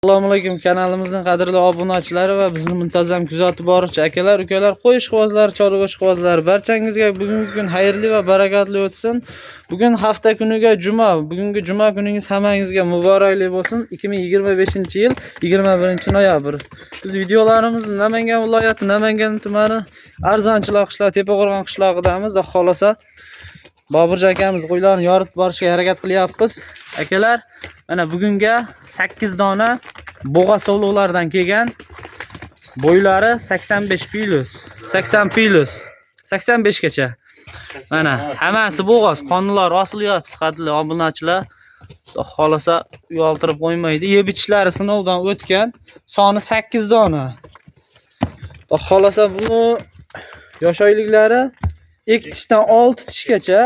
Assalomu alaykum kanalimizning qadrli obunachilari va bizni muntazam kuzatib boruvchi akalar, ukalar, qo'y ishqibozlari, chorva ishqibozlari, barchangizga bugungi kun xayrli va barakatli o'tsin. Bugun hafta kuniga juma. Bugungi juma kuningiz hammangizga muborakli bo'lsin. 2025-yil 21 noyabr. Biz videolarimizni Namangan viloyati, Namangan tumani, Arzonchiloq qishlog'i, Tepaqo'rg'on qishlog'idamiz. Xudo xolasa, Boburjon akamiz qo'ylarni yoritib borishga harakat qilyapmiz. Akalar, mana bugunga 8 dona bo'g'a sovliqlardan kelgan. Bo'ylari 85 plus, 80 plus, 85 gacha. Mana hammasi bo'g'oz, qonlar osilyapti, qadrli obunachilar. Xudo xolasa, uyaltirib qo'ymaydi. Yeb ichishlari sinovdan o'tgan. Soni 8 dona. Xudo xolasa, buni yosh oyliklari 2 tishdan 6 tishgacha.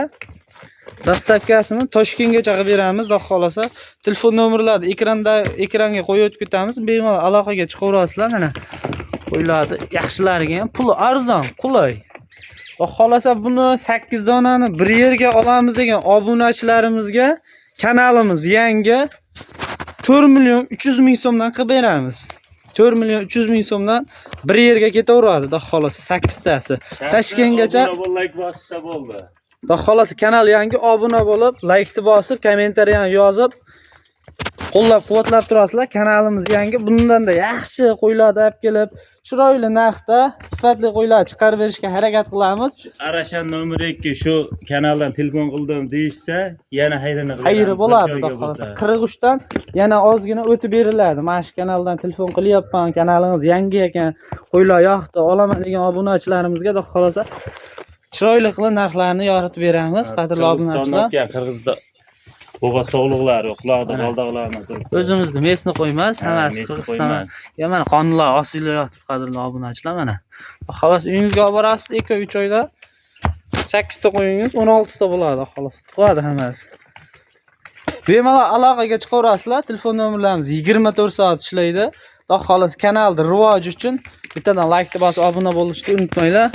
Доставка sini Toshkentgacha qilib beramiz, xudo xolasa. Telefon nomerlarini ekranga qo'yib o'tib ketamiz. Bemalol aloqaga chiqaverasizlar mana. Qo'ylarni yaxshilariga ham puli arzon, qulay. Xudo xolasa, buni 8 donani bir yerga olamiz degan obunachilarimizga, kanalimiz yangi, 4 million 300 ming so'mdan qilib beramiz. 4 million 300 ming so'mdan bir yerga ketaveradi, xudo xolasa, 8 tasi. Toshkentgacha. Obuna like bossa bo'ldi. Xudo xolasa, kanal yangi, obuna bo'lib, laykni bosib, kommentariyani yozib, qo'llab-quvvatlab turasizlar. Kanalimiz yangi. Bundan-da yaxshi qo'ylarni olib kelib, chiroyli narxda sifatli qo'ylar chiqarib berishga harakat qilamiz. Arashan nomer 2 shu kanaldan telefon qildim deyishsa, yana xayrini qiladi. Xayri bo'ladi, xudo xolasa. 43 dan yana ozgina o'tib beriladi. Mana shu kanaldan telefon qilyapman, kanalingiz yangi ekan, qo'ylar yoqdi, olaman degan obunachilarimizga, xudo xolasa, chiroyli qilib narxlarni yoritib beramiz, qadrli obunachilar. Qirg'izda bo'g'a sovliqlari, qulog'ida Mana. baldoqlarni turibdi. O'zimizni местный qo'ymas, Ha, hammasi местный Qirg'iziston. Qo'ymas. Ya, mana qonunlar osilayotib, qadrli obunachilar, mana. Xolos, uyingizga olib borasiz, 2-3 oyda 8 ta qo'yingiz 16 ta bo'ladi, xolos. Tug'adi hammasi. Bemalol aloqaga chiqaverasizlar. Telefon nomerlarimiz 24 soat ishlaydi. Xudo xolos, kanalni rivoji uchun bittadan laykni bosib obuna bo'lishni unutmanglar.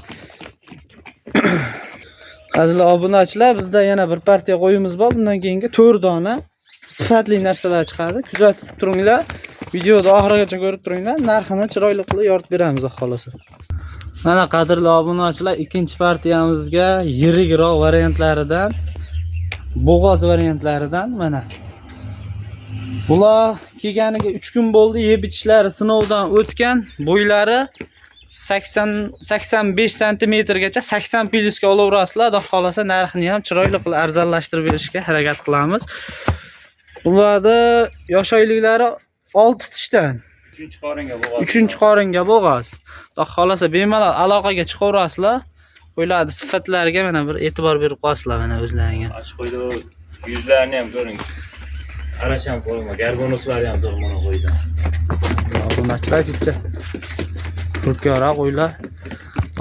Qadrli obunachilar, bizda yana bir partiya qo'yimiz bor. Bundan keyingi 4 dona sifatli narsalar chiqadi. Kuzatib turinglar. Videoni oxirigacha ko'rib turinglar. Narxini chiroyli qilib yoritib beramiz, xolos. Mana, qadrli obunachilar, ikkinchi partiyamizga yirikroq variantlaridan, bo'g'oz variantlaridan mana. Bular kelganiga 3 kun bo'ldi, yeb ichishlari sinovdan o'tgan, bo'ylari 80 85 santimetrgacha, 80 plyusga olaverasizlar. Xudo xolasa, narxini ham chiroyli qilib arzonlashtirib berishga harakat qilamiz. Bularda yosh oyliklari 6 tishdan. Uchinchi qoringa bo'g'oz. Uchinchi qoringa bo'g'oz. Xudo xolasa, bemalol aloqaga chiqaverasizlar. Qo'ylarni sifatlariga mana bir e'tibor berib qo'yasizlar mana o'zlaringga. Ash qo'ydi, yuzlarini ham ko'ring. Arashan qo'yma, gargonoslari ham zo'r mana qo'ydi. Obunachilar, chicha hurkora qo'ylar.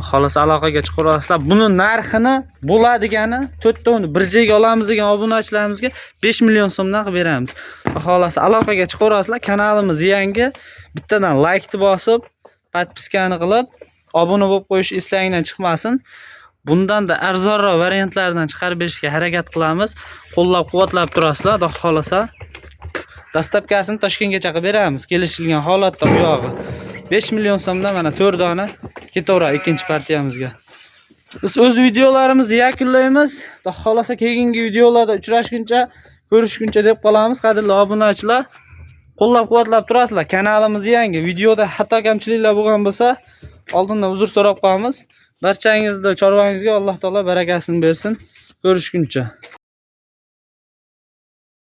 Xolos, aloqaga chiqaverasizlar. Buni narxini bo'ladigani, to'rttovini bir joyga olamiz degan obunachilarimizga 5 million so'mdan qilib beramiz. Xolos, aloqaga chiqaverasizlar. Kanalimiz yangi. Bittadan laykni bosib, подписка ni qilib, obuna bo'lib qo'yish eslaringdan chiqmasin. Bundan-da arzonroq variantlardan chiqarib berishga harakat qilamiz. Qo'llab-quvvatlab turasizlar, xudo xolasa. Доставка sini Toshkentgacha qilib beramiz, kelishilgan holatda u yog'i. 5 million so'mdan mana 4 dona ketaveradi ikkinchi partiyamizga. Biz o'z videolarimizni yakunlaymiz. Xudo xolasa, keyingi videolarda uchrashguncha, ko'rishguncha deb qolamiz, qadrli obunachilar. Qo'llab-quvvatlab turasizlar. Kanalimiz yangi. Videoda xato kamchiliklar bo'lgan bo'lsa, oldindan uzr so'rab qolamiz. Barchangizni chorvangizga Alloh taolo barakasini bersin. Ko'rishguncha.